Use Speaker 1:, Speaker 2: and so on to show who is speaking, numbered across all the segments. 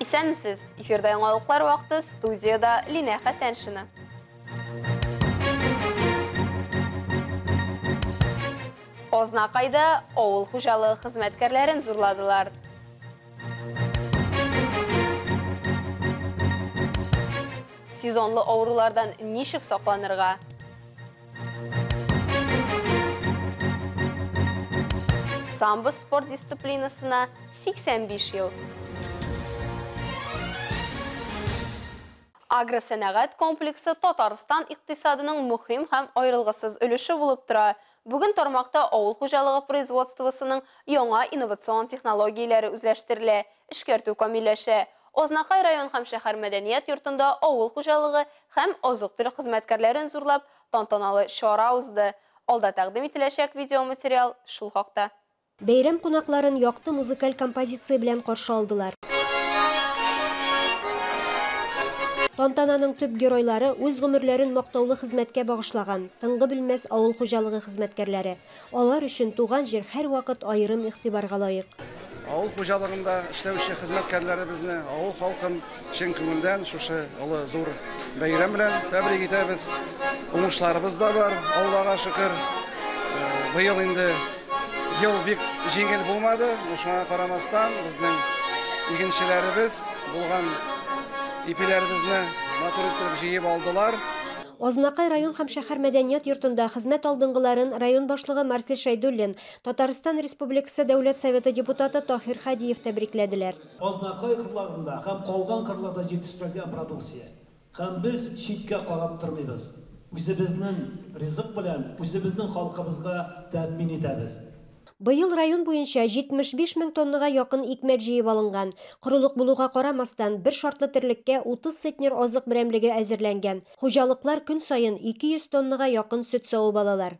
Speaker 1: Исәнмесез! Эфирда яңалыклар вакыты, студияда Линә Хәсәншина. Азнакайда авыл хуҗалыгы хезмәткәрләрен зурладылар. Сезонлы авырулардан ничек сакланырга? Самбо спорт дисциплинасына 85 ел. Агросәнәгать комплексы Татарстан икътисадының мөһим һәм аерылгысыз өлеше булып тора. Бүген тармакта авыл хуҗалыгы производствосының яңа инновацион технологияләре үзләштерелә, эшкәртү камилләшә. Азнакай район һәм шәһәр мәдәният йортында авыл хуҗалыгы һәм азык-төлек хезмәткәрләрен зурлап, тантаналы чара узды. Алда тәкъдим ителәчәк видеоматериал шул хакта.
Speaker 2: Бәйрәм кунакларын якты музыкаль композиция белән каршы алдылар. Тантананың төп геройлары үз гомерләрен мактаулы хезмәткә багышлаган, тынгы белмәс авыл хуҗалыгы хезмәткәрләре. Алар өчен туган җир һәрвакыт аерым игътибарга лаек.
Speaker 3: Авыл хуҗалыгында эшләүче хезмәткәрләребезне, авыл халкын чын күңелдән шушы олы зур бәйрәм белән тәбрик итәбез. Уңышларыбыз да бар, Аллага шөкер. Быел инде ел бик җиңел булмады, но шуңа карамастан безнең игенчеләребез булган ипиләребезне матур итеп җыеп алдылар.
Speaker 2: Азнакай район һәм шәһәр мәдәният йортында хезмәт алдынгыларын район башлыгы Марсель Шәйдуллин, Татарстан Республикасы Дәүләт Советы депутаты Таһир Хадиев тәбрикләделәр.
Speaker 4: Азнакай кырларында һәм калган кырларда җитештерелгән продукция. Һәм без читкә карап тормыйбыз. Үзебезнең ризык белән үзебезнең халкыбызга тәэмин итәбез.
Speaker 2: Быел район буенча 75 мең тоннага якын икмәк җыеп алынган. Корылык булуга карамастан, бер шартлы терлеккә 30 центнер азык берәмлеге әзерләнгән. Хуҗалыклар көн саен 200 тоннага якын сөт савып алалар.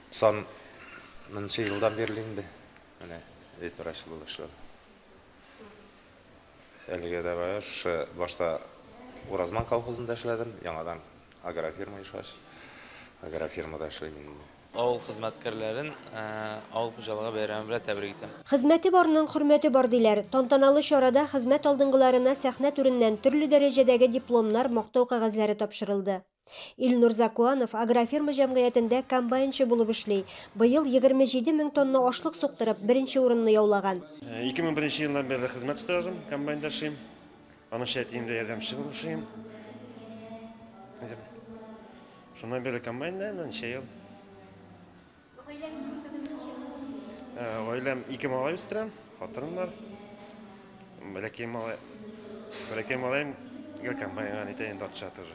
Speaker 5: 90 елдан бирле инде менә ветврач булып эшләдем. Әлегә дә башта Уразман колхозында эшләдем, яңадан агрофирма эшләш. Агрофирмада эшлим инде.
Speaker 6: Авыл хезмәткәрләрен авыл хуҗалыгы бәйрәме белән тәбрик итәм.
Speaker 2: Хезмәте барның хөрмәте бар диләр. Тантаналы чарада хезмәт алдынгыларына сәхнә түреннән төрле дәрәҗәдәге дипломнар, мактау кәгазьләре тапшырылды. Илнур Закуанов агрофирма җәмгыятендә комбайнчы булып эшли. Быел 27 мең тонна ашлык суктырып, беренче урынны яулаган.
Speaker 7: 2001 елдан бирле хезмәт стажым, комбайнда эшлим. Аның әтиемдә ярдәмче булып эшлим. Шуннан бирле комбайнда, ничә ел.
Speaker 2: Гаиләгез турында да ничәсез?
Speaker 7: Гаиләм ике малай үстерәм, хатыным бар. Бәләкәй малай, бәләкәй малаем гел комбайнга нитә инде атша тоже.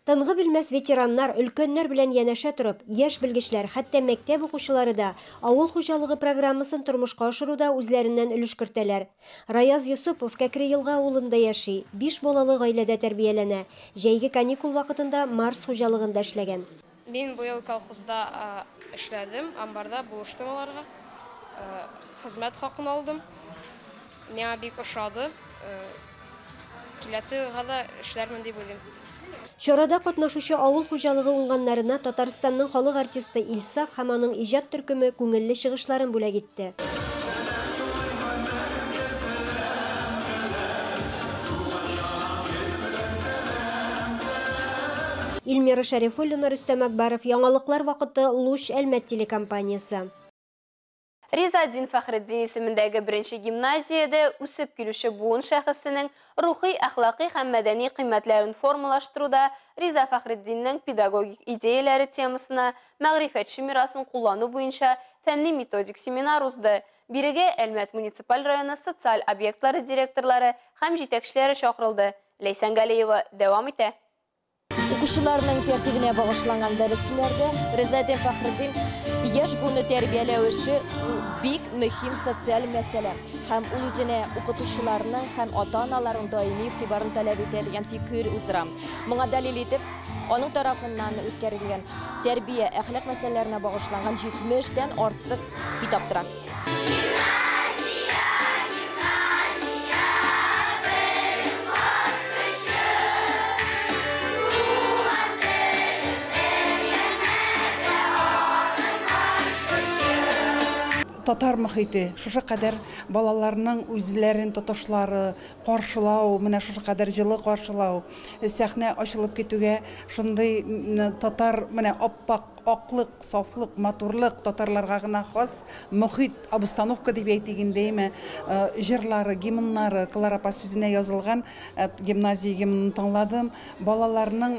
Speaker 2: Тынгы белмәс ветераннар өлкәннәр белән янәшә торып, яшь белгечләр, хәтта мәктәп укучылары да авыл хуҗалыгы программасын тормышка ашыруда үзләреннән өлеш кертәләр. Раяз Юсупов Кәкре Елга авылында яши, 5 балалы гаиләдә тәрбияләнә. Җәйге каникул вакытында Марс хуҗалыгында эшләгән.
Speaker 8: Мин быел колхозда эшләдем, амбарда булыштым аларга. Хезмәт хакын алдым. Миңа бик ошады. Киләсе елга да эшләрмен дип уйлыйм.
Speaker 2: Чарада катнашучы авыл хуҗалыгы уңганнарына Татарстанның халык артисты Илсаф һәм аның иҗат төркеме күңелле чыгышларын бүләк итте. Илмира Шәрифуллина, Рөстәм Акбаров, Яңалыклар вакыты, Луч, Әлмәт телекомпаниясе.
Speaker 1: Ризаэддин Фәхретдин исемендәге беренче гимназиядә үсеп килүче буын шәхесенең рухи, әхлакый һәм мәдәни кыйммәтләрен формалаштыруда Риза Фәхретдиннең педагогик идеяләре темасына мәгърифәтче мирасын куллану буенча фәнни методик семинар узды. Бирегә Әлмәт муниципаль районы социаль объектлары директорлары һәм җитәкчеләре чакырылды. Ләйсән Галиева дәвам итә.
Speaker 9: Укучыларның тәртибенә багышланган дәресләрдә Ризаэддин Фәхретдин яшь буынны тәрбияләү эше бик мөһим социаль мәсьәлә һәм ул үзенә укытучыларның һәм ата-аналарның даими игътибарын таләп итә дигән фикер уздыра. Моңа дәлил итеп, аның тарафыннан үткәрелгән тәрбия, әхлак мәсьәләләренә багышланган 70-тән артык китап тора.
Speaker 10: Татар мөхите, шушы кадәр балаларның үзләрен тотышлары, каршылау, менә шушы кадәр җылы каршылау, сәхнә ачылып китүгә шундый татар, менә аппак, аклык, сафлык, матурлык, татарларга гына хас мөхит, обстановка дип әйтик инде, әйме, җырлары, гимннары, Клара апа сүзенә язылган гимназия гимнын тыңладым. Балаларның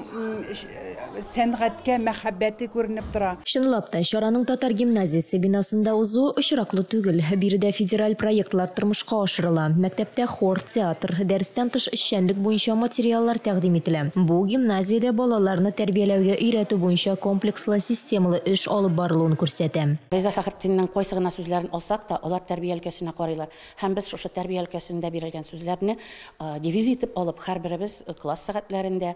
Speaker 10: сәнгатькә мәхәббәте күренеп тора.
Speaker 9: Чынлап та, чараның татар гимназиясе бинасында узуы очраклы түгел. Биредә федераль проектлар тормышка ашырыла. Мәктәптә хор, театр, дәрестән тыш эшчәнлек буенча материаллар тәкъдим ителә. Бу гимназиядә балаларны тәрбияләүгә өйрәтү буенча комплекслы системалы эш алып барылуын күрсәтә.
Speaker 11: Риза Фәхретдиннең кайсы гына сүзләрен алсак та, алар тәрбия өлкәсенә карыйлар. Һәм без шушы тәрбия өлкәсендә бирелгән сүзләрне девиз итеп алып, һәрберебез класс сәгатьләрендә,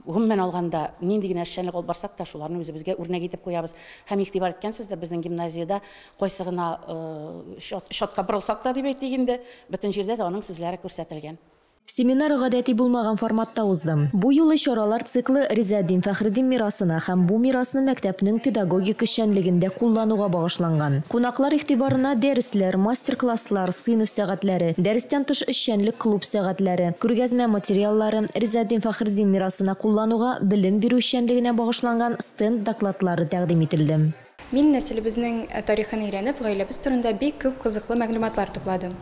Speaker 11: гомумән алганда, нинди генә эшчәнлек алып барсак та, шуларны үзебезгә үрнәк итеп куябыз. Һәм игътибар иткәнсездер, безнең гимназиядә кайсы гына чатка борылсак та дип әйтик инде, бөтен җирдә дә аның сүзләре күрсәтелгән.
Speaker 9: Семинар гадәти булмаган форматта узды. Бу юлы чаралар циклы Ризаэддин Фәхретдин мирасына һәм бу мирасны мәктәпнең педагогик эшчәнлегендә куллануга багышланган. Кунаклар игътибарына дәресләр, мастер-класслар, сыйныф сәгатьләре, дәрестән тыш эшчәнлек клуб сәгатьләре, күргәзмә материаллары, Ризаэддин Фәхретдин мирасына куллануга, белем бирү эшчәнлегенә багышланган стенд докладлары тәкъдим ителде.
Speaker 12: Мин нәселебезнең тарихын өйрәнеп, гаиләбез турында бик күп кызыклы мәгълүматлар тупладым.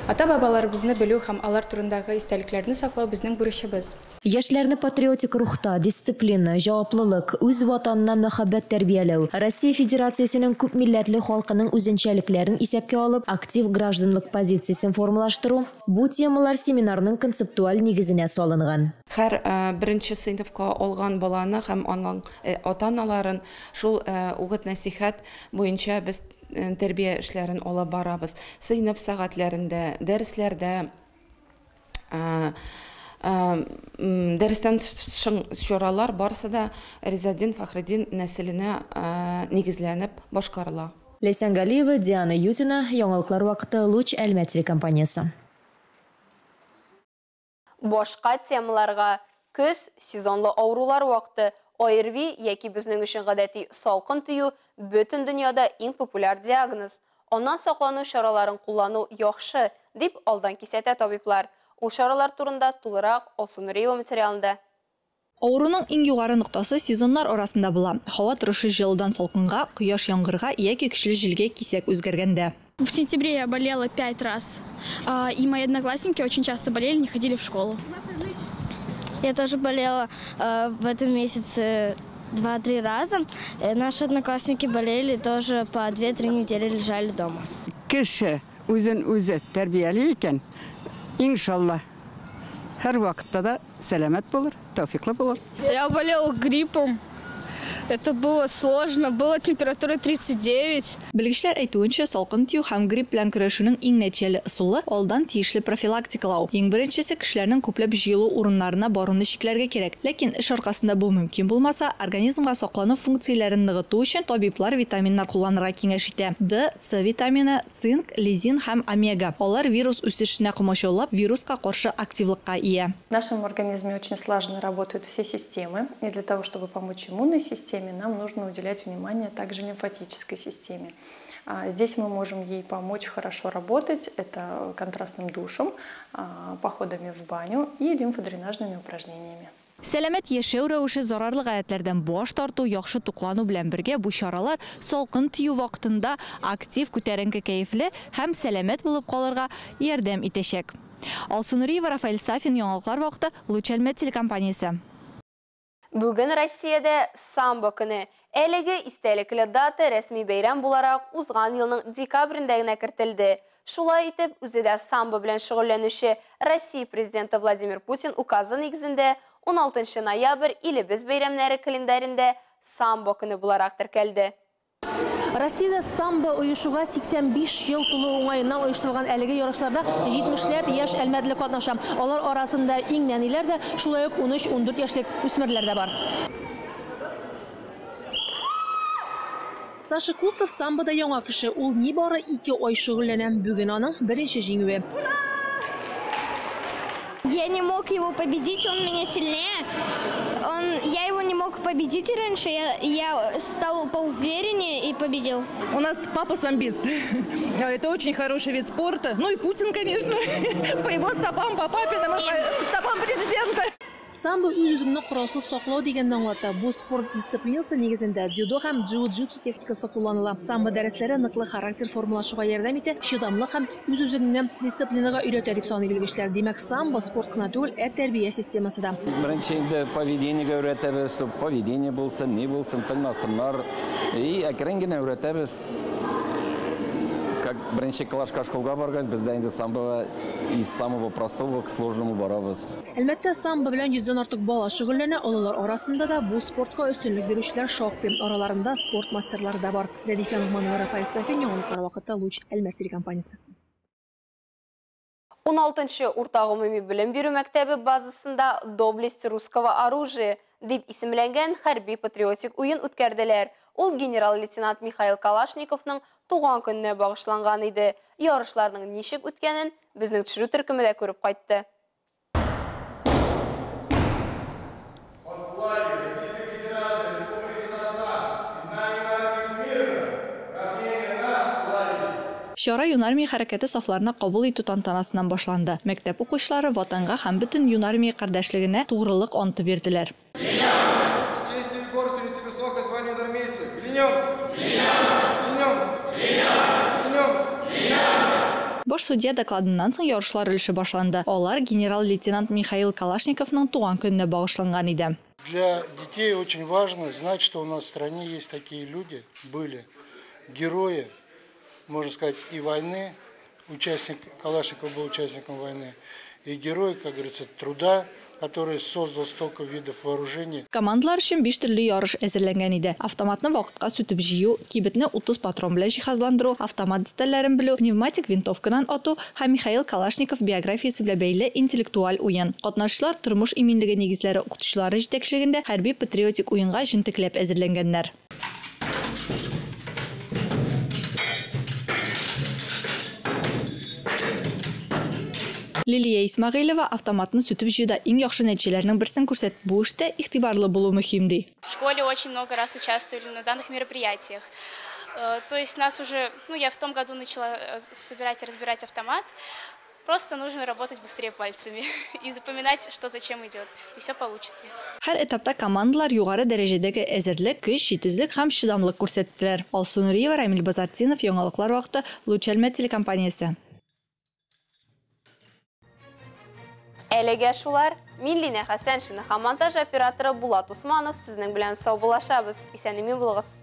Speaker 12: Ата-бабаларыбызны белү һәм алар турындагы истәлекләрне саклау безнең бурычыбыз.
Speaker 9: Яшьләрне патриотик рухта, дисциплина, җаваплылык, үз ватанына мәхәббәт тәрбияләү, Россия Федерациясенең күпмилләтле халкының үзенчәлекләрен исәпкә алып, актив гражданлык позициясен формалаштыру бу темалар семинарның концептуаль нигезенә салынган.
Speaker 13: Һәр беренче сыйныфка алган баланы һәм аның ата-аналарын шул үгет-нәсихәт буенча без тәрбия эшләрен алып барабыз. Сыйныф сәгатьләрендә, дәресләрдә, дәрестән чаралар барысы да Ризаэддин Фәхретдин нәселенә нигезләнеп башкарыла.
Speaker 9: Ләйсән Галиева, Диана Юзина, Яңалыклар вакыты, Луч Әлмәт телекомпаниясе.
Speaker 1: Башка темаларга көз, сезонлы авырулар вакыты, ОРВИ яки безнең өчен гадәти салкын тию бөтен дөньяда иң популяр диагноз. Аннан саклану чараларын куллану яхшы, дип алдан кисәтә табиблар. Ул чаралар турында тулырак Алсу Нуриева материалында.
Speaker 14: Авыруның иң югары ноктасы сезоннар арасында була. Һава торышы җылыдан салкынга, кояш яңгырга яки көчле җилгә кисәк үзгәргәндә.
Speaker 15: В сентябре я болела 5 раз. И мои одноклассники очень часто болели, не ходили в школу.
Speaker 16: Я тоже болела в этом месяце 2-3 раза. Наши одноклассники болели, тоже по 2-3 недели лежали дома.
Speaker 17: Кеше үзен үзе тәрбияли икән, иншалла, һәр вакытта да сәламәт булыр, тәүфиклы булыр.
Speaker 18: Я болел гриппом. Это было сложно, была температура 39.
Speaker 14: Белгечләр әйтүенчә, салкын тию һәм грипп белән көрәшүнең иң нәтиҗәле ысулы алдан тиешле профилактикалау. Иң беренчесе кешеләрнең күпләп җыелу урыннарына баруны чикләргә кирәк. Ләкин эш аркасында бу мөмкин булмаса, организмга саклану функцияләрен ныгыту өчен табиблар витаминнар кулланырга киңәш итә. Д, С витамины, цинк, лизин һәм омега. Алар вирус үсешенә комачаулап, вируска каршы активлыкка ия.
Speaker 19: В нашем организме очень слаженно работают все системы, и для того, чтобы помочь иммунной системе, нам нужно уделять внимание также лимфатической системе. Здесь мы можем ей помочь хорошо работать, это контрастным душем, походами в баню и лимфодренажными упражнениями.
Speaker 14: Сәламәт яшәү рәвеше зарарлы гадәтләрдән баш тарту, яхшы туклану белән бергә бу чаралар салкын тию вакытында актив, күтәренке кәефле һәм сәламәт булып калырга ярдәм итәчәк. Алсу Нуриева, Рафаэль Сафин, Яңалыклар вакыты, Луч Әлмәт телекомпаниясе.
Speaker 1: Бүген Россиядә самбо көне. Әлеге истәлекле дата рәсми бәйрәм буларак узган елның декабрендә генә кертелде. Шулай итеп, үзе дә самбо белән шөгыльләнүче Россия президенты Владимир Путин указы нигезендә 16 ноябрь илебез бәйрәмнәре календарендә самбо көне буларак теркәлде.
Speaker 20: Россиядә самбо оешуга 85 ел тулу уңаеннан оештырылган әлеге ярышларда 70ләп яшь әлмәтле катнаша. Алар арасында иң нәниләр дә, шулай ук 13-14 яшьлек үсмерләр дә бар. Саша Кустов самбода яңа кеше. Ул нибары 2 ай шөгыльләнә. Бүген аның беренче җиңүе.
Speaker 16: Я не мог его победить, он меня сильнее. Я его не мог победить раньше, я стал поувереннее и победил.
Speaker 21: У нас папа самбист. Это очень хороший вид спорта. Ну и Путин, конечно, по его стопам, по папиным, по стопам президента.
Speaker 20: Самбо үз-үзеңне коралсыз саклау дигәнне аңлата. Бу спорт дисциплинасы нигезендә дзюдо һәм джиу-джитсу техникасы кулланыла. Самбо дәресләре ныклы характер формалашуга ярдәм итә, чыдамлык һәм үз-үзеңне дисциплинага өйрәтә дип саный белгечләр. Димәк, самбо спорт кына түгел, ә тәрбия системасы да.
Speaker 22: Беренче инде поведениегә өйрәтәбез, поведение булсын, ни булсын, тыңласыннар. И әкрен генә өйрәтәбез. Как беренче класска школга баргач, бездә инде самбо из самого простого к сложному барабыз.
Speaker 20: Әлмәттә самбо белән 100дән артык бала шөгыльләнә, олылар арасында да бу спортка өстенлек бирүчеләр шактый. Араларында спорт мастерлары да бар. Рәдифә Ногманова, Рафаэль Сафин, яңалыклар вакыты, Луч, Әлмәт телекомпаниясе.
Speaker 1: 16-нчы урта гомуми белем бирү мәктәбе базасында «Доблесть русского оружия» дип исемләнгән хәрби патриотик уен үткәрделәр. Ул генерал-лейтенант Михаил Калашниковның туган көненә багышланган иде. Ярышларның ничек үткәнен безнең төшерү төркеме дә күреп кайтты.
Speaker 14: Чара Юнармия хәрәкәте сафларына кабул итү тантанасыннан башланды. Мәктәп укучылары ватанга һәм бөтен Юнармия кардәшлегенә тугрылык анты бирделәр. Баш судья докладыннан соң ярышлар өлеше башланды. Алар генерал-лейтенант Михаил Калашниковның туган көненә багышланган иде.
Speaker 23: Для детей очень важно знать, что у нас в стране есть такие люди, были герои, можно сказать, и войны, участник, Калашников был участником войны, и герой, как говорится, труда, который создал столько видов вооружений.
Speaker 14: Командалар өчен 5 төрле ярыш әзерләнгән иде. Автоматны вакытка сүтеп җыю, кибетне 30 патрон белән җиһазландыру, автомат детальләрен белү, пневматик винтовкадан ату һәм Михаил Калашников биографиясе белән бәйле интеллектуаль уен. Катнашчылар тормыш иминлеге нигезләре укытучылары җитәкчелегендә хәрби патриотик уенга җентекләп әзерләнгәннәр. Лилия Исмагыйлева автоматны сүтеп җыюда иң яхшы нәтиҗәләрнең берсен күрсәтте. Бу эштә игътибарлы булу мөһим ди.
Speaker 24: В школе очень много раз участвовали на данных мероприятиях. То есть нас уже, я в том году начала собирать и разбирать автомат. Просто нужно работать быстрее пальцами и запоминать, что зачем идет, и все получится.
Speaker 14: Һәр этапта командалар югары дәрәҗәдәге әзерлек, көч, җитезлек һәм чыдамлык күрсәттеләр. Алсу Нуриева, Рамил Базартдинов, яңалыклар вакыты, Луч Әлмәт телекомпаниясе.
Speaker 1: Әлегә шулар. Мин Лина Хәсәншина һәм монтаж операторы Булат Усманов сезнең белән саубуллашабыз. Исән-имин булыгыз.